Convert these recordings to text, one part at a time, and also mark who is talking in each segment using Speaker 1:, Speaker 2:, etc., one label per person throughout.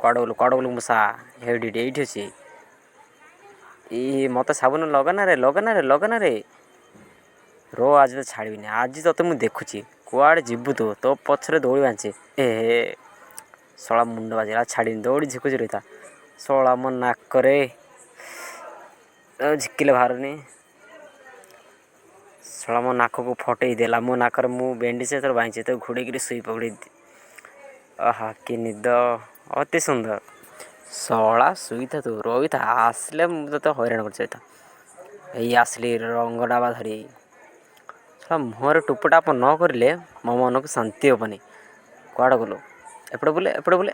Speaker 1: କୁଆଡ଼େ ଗଲୁ, କୁଆଡ଼େ ଗଲୁ ମୂଷା? ଏଇଠି, ଏଇଠି ଅଛି। ଇ, ମୋତେ ସାବୁନ ଲଗାନା ରେ, ଲଗାନା ରେ, ଲଗାନା ରେ। ରୋ, ଆଜି ତ ଛାଡ଼ିବିନି। ଆଜି ତୋତେ ମୁଁ ଦେଖୁଛି, କୁଆଡ଼େ ଯିବୁ ତୁ? ତୋ ପଛରେ ଦୌଡ଼ି ବାନ୍ଧିଛି। ଏ ହେ, ଶଳା ମୁଣ୍ଡ ବାଜିଲା। ଛାଡ଼ିନି, ଦୌଡ଼ି ଝିକୁଛି, ରହିଥା। ଶଳା ମୋ ନାକରେ ଝିକିଲେ ବାହାରୁନି। ଶଳା ମୋ ନାକକୁ ଫଟେଇ ଦେଲା। ମୋ ନାକରେ ମୁଁ ବ୍ୟାଣ୍ଡେଜ୍ ଏଥର ବାନ୍ଧିଛି। ତ ଘୋଡ଼େଇକିରି ଶୋଇ ପଡ଼ି। ଆହା, କି ନିଦ, ଅତି ସୁନ୍ଦର। ଶଳା ଶୋଇଥା ତୁ, ରହିଥା, ଆସିଲେ ମୁଁ ତୋତେ ହଇରାଣ କରୁଛି, ରହିଥା। ଏଇ ଆସିଲି ରଙ୍ଗ ଡବା ଧରି। ଶଳା ମୁହଁରେ ଟୁପୁ ଟାପ ନ କରିଲେ ମୋ ମନକୁ ଶାନ୍ତି ହେବନି। କୁଆଡ଼େ ଗଲୁ? ଏପଟେ ବୁଲେ, ଏପଟେ ବୁଲେ।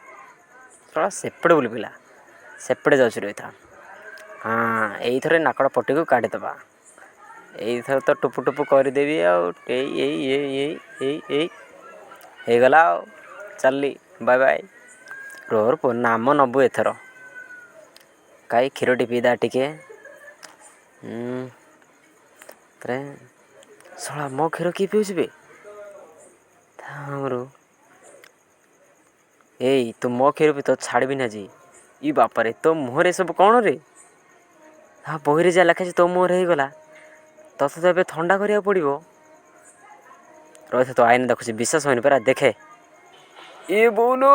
Speaker 1: ଶଳା ସେପଟେ ବୁଲି ପିଲା, ସେପଟେ ଯାଉଛି, ରହିଥା। ହଁ, ଏଇଥର ନାକଡ଼ ପଟିକୁ କାଟିଦେବା। ଏଇଥର ତ ଟୁପୁ ଟୁପୁ କରିଦେବି ଆଉ। ଏଇ ଏଇ ଏଇ ଏଇ ଏଇ ଏଇ ହେଇଗଲା ଆଉ, ଚାଲିଲି, ବାଏ ବାଏ। ରୋ, ନାମ ନବୁ ଏଥର। କାଇ କ୍ଷୀରଟି ପିଇଦା ଟିକେ। ଶଳା ମୋ କ୍ଷୀର କିଏ ପିଉଛି ବେ? ଆମର ଏଇ ତୁ ମୋ କ୍ଷୀର ବି ତ ଛାଡ଼ିବିନି ଆଜି। ଇ ବାପାରେ, ତୋ ମୁହଁରେ ସବୁ କ'ଣ ରେ? ହଁ, ବହିରେ ଯାହା ଲେଖାଛି ତୋ ମୁହଁରେ ହେଇଗଲା। ତୋତେ ତ ଏବେ ଥଣ୍ଡା କରିବାକୁ ପଡ଼ିବ। ରହିଥା, ତୋ ଆଇନ ଦେଖୁଛି। ବିଶ୍ୱାସ ହଉନି ପରା, ଦେଖେ। ଏ ବୋଉଲୋ।